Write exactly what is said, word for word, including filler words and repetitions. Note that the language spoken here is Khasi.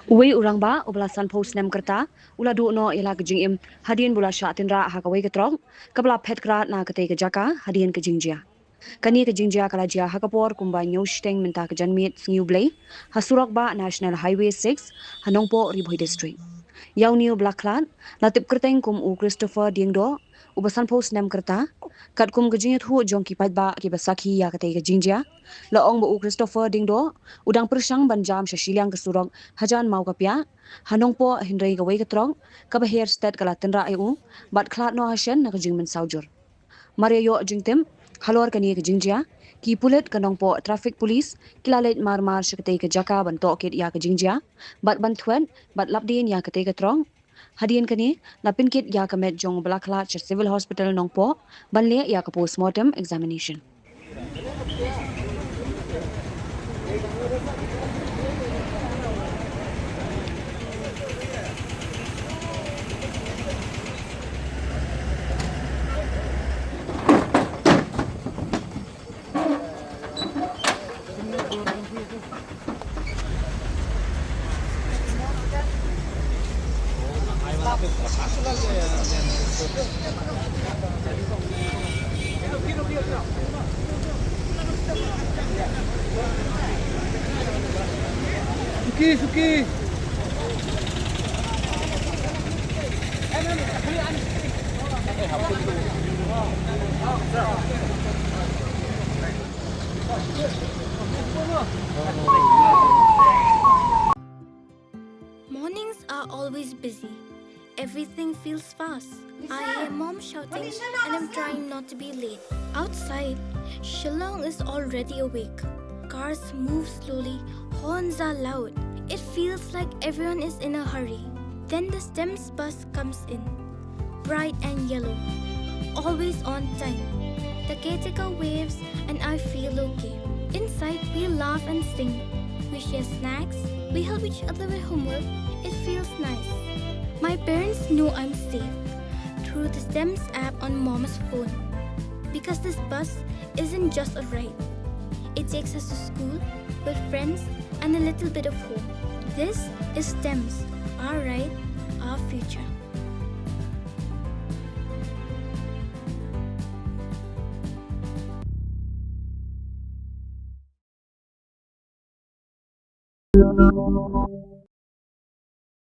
Uwei u rangbah uba la sanphew snem ka rta u la duh noh ïa la ka jingim hadien ba u la shah tynrah ha kawei ka trok kaba la phet krad na katei ka jaka hadien ka jingjia. Kane ka jingjia ka la jia ha ka por kumba hynñiew shiteng mynta ka janmiet Sngi U Blei ha surok bah National Highway six ha Nongpoh, Ri Bhoi District. Ïa une uba la khlad la tip kyrteng kum u Christopher Diengdoh, uba sanphew snem ka rta. Katkum ka jingïathuh jong ki paidbah kiba sakhi ïa katei ka jingjia, la ong ba u Christopher Diengdoh u dang pyrshang ban jam sha shiliang ka surok hajan Mawkapiah ha Nongpoh, hynrei kawei ka trok kaba her stet ka la tynrah ïa u bad khlad noh hashen na ka jingmynsaw jur. Mar ïa ïoh jingtip halor kane ka jingjia, ki pulit ka Nongpoh Traffic Police ki la leit mar mar sha katei ka jaka ban tohkit ïa ka jingjia bad ban thwet bad lapdien ïa katei ka trok. Hadien kane la pynkit ïa ka met jong uba la khlad sha Civil Hospital Nongpoh ban leh ïa ka postmortem examination. Suki, Suki. Mornings are always busy. Everything feels fast. I hear mom shouting and I'm trying not to be late. Outside, Shillong is already awake. Cars move slowly, horns are loud. It feels like everyone is in a hurry. Then the STEMS bus comes in, bright and yellow, always on time. The caretaker waves and I feel okay. Inside, we laugh and sing. We share snacks. We help each other with homework. It feels nice. My parents know I'm safe through the STEMS app on mom's phone. Because this bus isn't just a ride. It takes us to school, with friends, and a little bit of hope. This is STEMS, our ride, our future.